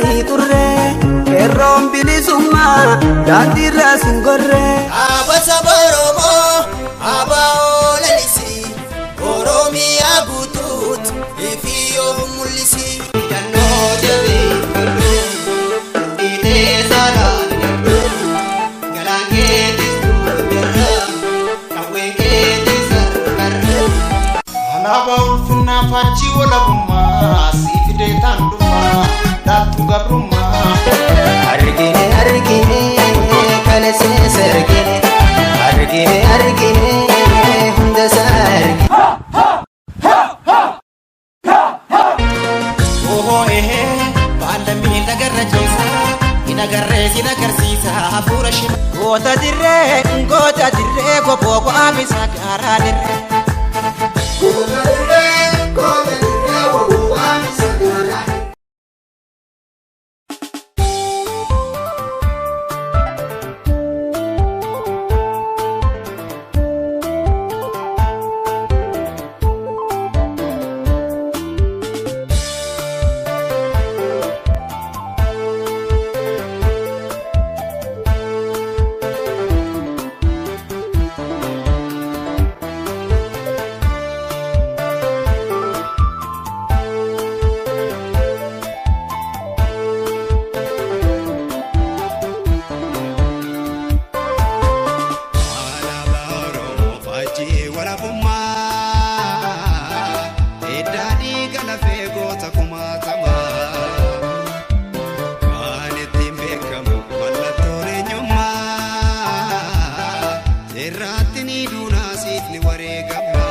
gaarii turre qeerroon bilisummaa daandiirra sin gorre. Aba saba Oromoo abaa lalisi Oromiyaa guutuut ifi of mul'isi. Hidhannoo jabeeffadhu dhiitee saalaan gadhu galaan keetis duubarra qawween keetis harkarra. Alaabaa ulfinnaa faachii walabummaa sii fidee taan dhufaa dhaattu gabrummaa. Argine argine kana sees argine argine argine hunda isaa argine. Ohoo ehee baala miila garra ciisa hin agarree sin agarsiisa hafuura shima. Goota dirree gobboo qo'aamisa gaaraa dirree. Goota dirree goota dirree waboo waamisa gaaraa. Alaabaa Oromoo faajjii walabummaa eddaa dhiiga lafee goota kumaatamaa kan ittiin beekamu mallattoon eenyummaa irraatti ni duunaa siif ni wareegama.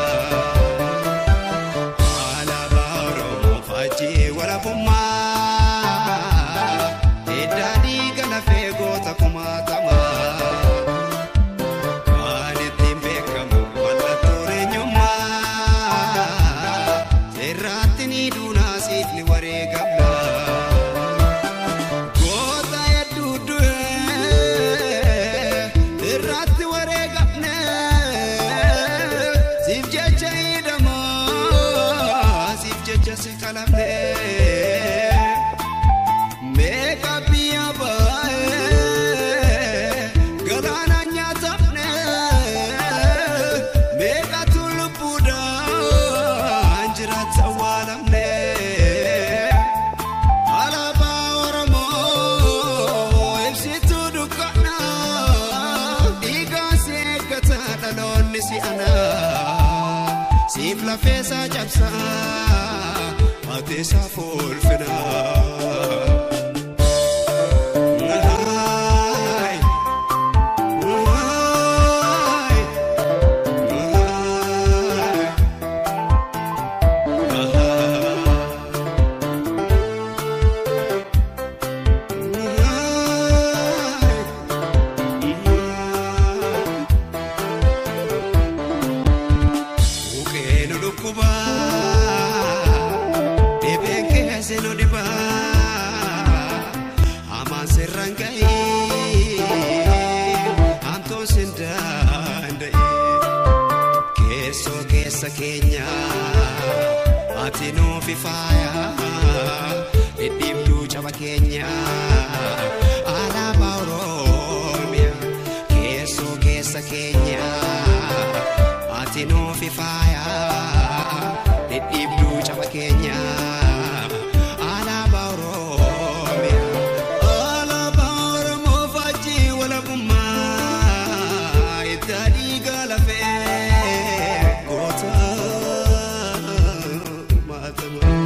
Alaabaa Oromoo faajjii walabummaa eddaa dhiiga lafee goota kumaatamaa. Kan ittiin beekamu mallattoon eenyummaa irraatti ni duunaa siif ni wareegama. Goota hedduu du'ee irraatti wareegamne siif jecha hidhamaa siif jecha si qalamne. Meeqa biyya baay'ee galaana nyaatamne meeqatu lubbuudhaan jiraata awwaalamne. Alaabaa Oromoo ibsituu dukkanaa dhiigaa si eeggata dhaloonni si anaa siif lafeesaa cabsaa ati isaaf ulfinaa. Ay, ay, Buqqee nu dhukkubaa, dhibeen keessa nu dhibaa, hamaan sirraan ga'ee, hamtuun sin danda'e. Keessoo keessa keenya ati nuuf faaya, dhidhiibduu caba keenya alaabaa Oromiyaa. Keessoo keessa keenya ati nuuf faaya, dhidhiibduu caba keenya alaabaa Oromiyaa. Alaabaa Oromoo faajjii walabummaa itti dhiiga lafee goota maatamaa.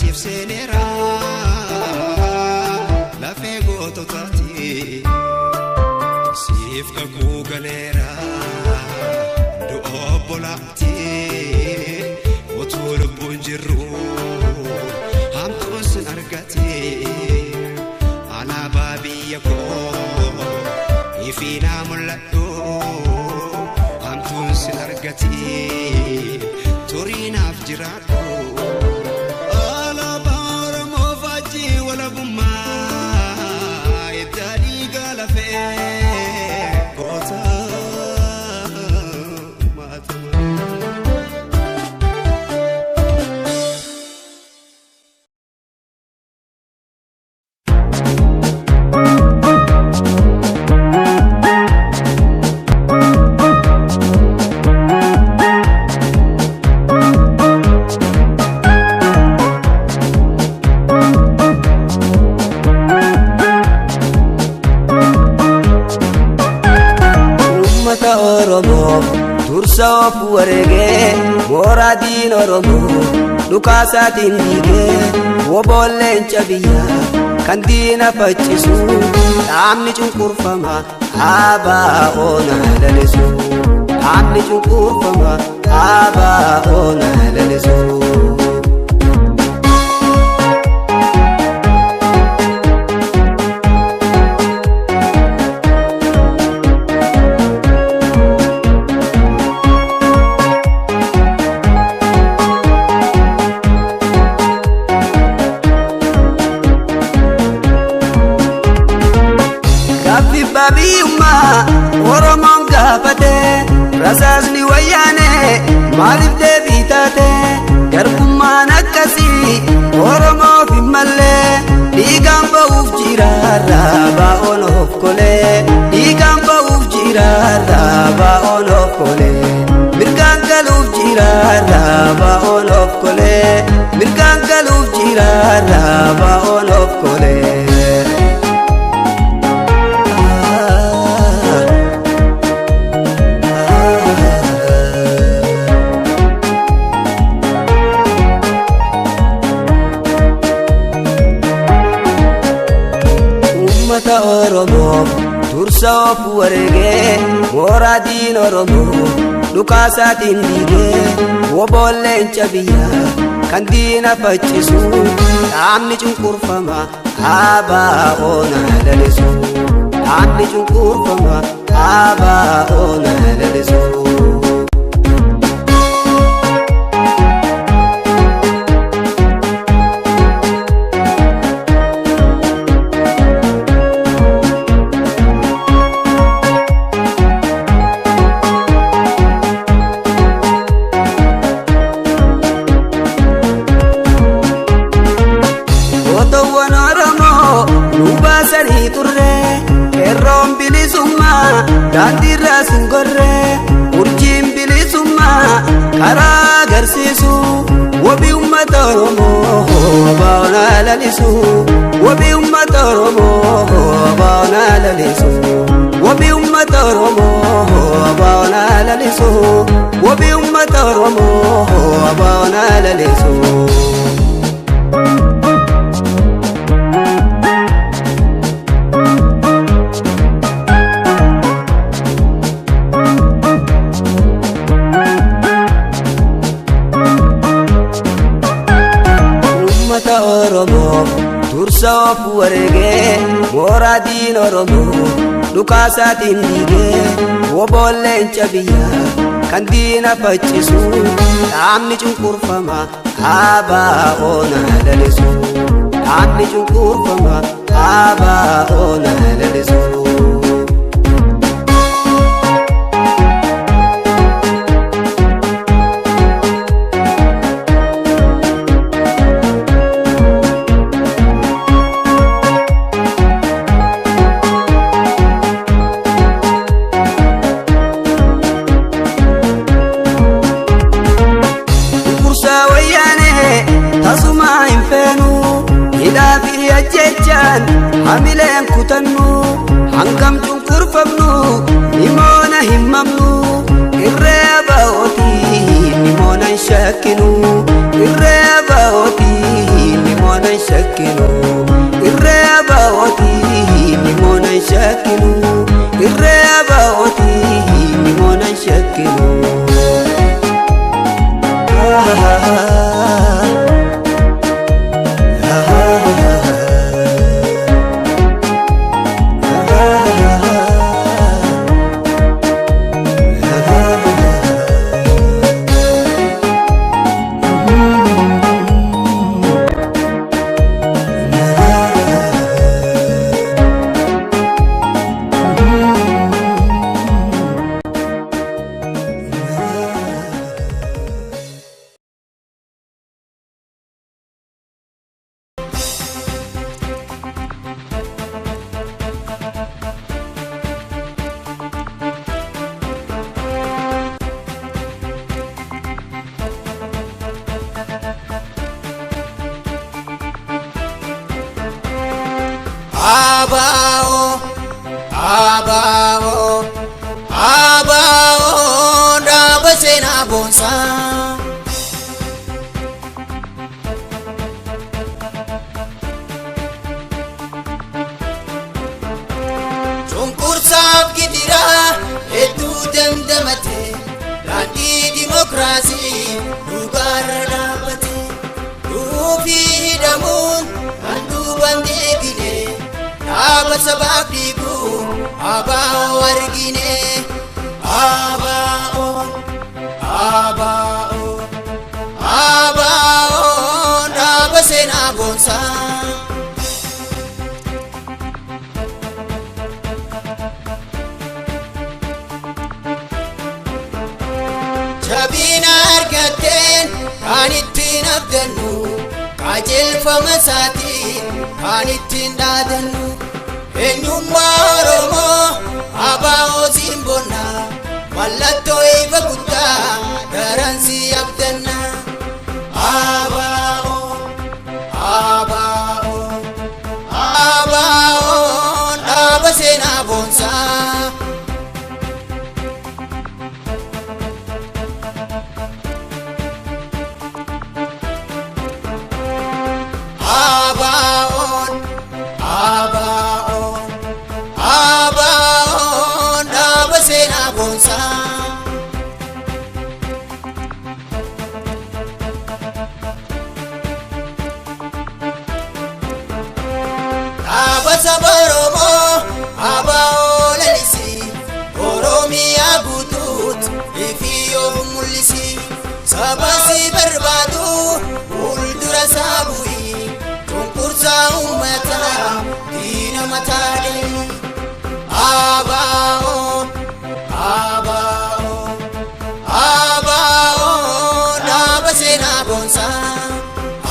Siif seeneera lafee goototaati siif kakuu galeera du'a obbolaatti utuu lubbuun jirru hamtuun sin argate alaabaa biyya koo ifiinaa mul'adhu hamtuun sin argate turiinaaf jiraadhu. Mooraa diin Oromoo dhukaasaatiin diigee woboolleen biyyaa kan diina faccisu dhaabni cunqurfama ABO'n lalisu dhaabni cunqurfama ABO'n lalisu. Oromoon gaafate rasaasni wayyaane maaliif deebii taate garbummaan akkasii Oromoof hin mallee dhiigaan ba'uuf jiraarra baa'oon of kolee dhiigaan ba'uuf jiraarra baa'oon of kolee mirgaan galuuf jiraarra baa'oon of kolee mirgaan galuuf jiraarra baa'oon of kolee. Oromoo dursa of wareegee mooraa diin Oromoo dhukaasaatiin diigee woboolleen biyyaa kan diina faccisu dhaabni cunqurfama ABO'n lalisu dhaabni cunqurfama ABO'n lalisu. Daandiirraa singorree urjiin bilisummaa karaa agarsiisu wabii uummata Oromoo ABO'n lalisu wabii uummata Oromoo ABO'n lalisu wabii uummata Oromoo ABO'n lalisu wabii uummata Oromoo ABO'n lalisu. Oromoo dursa of wareegee mooraa diin Oromoo dhukaasaatiin diigee woboolleen biyyaa kan diina faccisu dhaabni cunqurfama ABO'n lalisu dhaabni cunqurfama ABO'n lalisu. Hamileen kutannu hangam cunqurfamnu nimoona himmamnu irree ABO'tii nimoona hin shakkinu irree ABO'tii moona hin shakkinu. Irree abaa'ootii ni moona hin shakkinu. Irree abaa'ootii ni moona hin shakkinu. Abao, abao, abao, dhaaba seenaa boonsaa. Cunqursaaf gidiraa hedduu dandamate, daandii dimokiraasii dhugaarra dhaabbate, duufii hidhamuun kan duuban deebine, dhaaba sabaaf dhiigu abaa'oo argine. Abaa'oo, abaa'oo, abaa'oo, dhaaba seenaa boonsaa. Jabina argatteen kan ittiin abdannu, qajeelfama isaatiin kan ittiin dhaadannu, eenyummaa Oromoo abaa'oo siin bonna, mallattoo ifa guddaa daran si abdanna. Abaa'oo, abaa'oo, abaa'oo, dhaaba seenaa boonsaa. Abaa'oon, abaa'oon, abaa'oon, dhaaba seenaa boonsaa. Dhaaba saba Oromoo abaa'oo lalisi, Oromiyaa guutuutti ifi of mul'isi. Saba si barbaadu fuuldura isaa bu'i, cunqursaa uummataa diina mataa deemi. Abaa'oo, abaa'oo, abaa'oo, dhaaba seenaa boonsaa.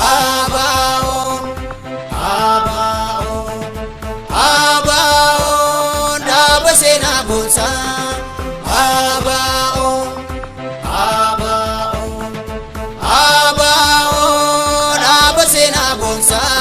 Abaa'oo, abaa'oo, abaa'oo, dhaaba seenaa boonsaa. Abaa'oo, abaa'oo, abaa'oo, dhaaba seenaa boonsaa.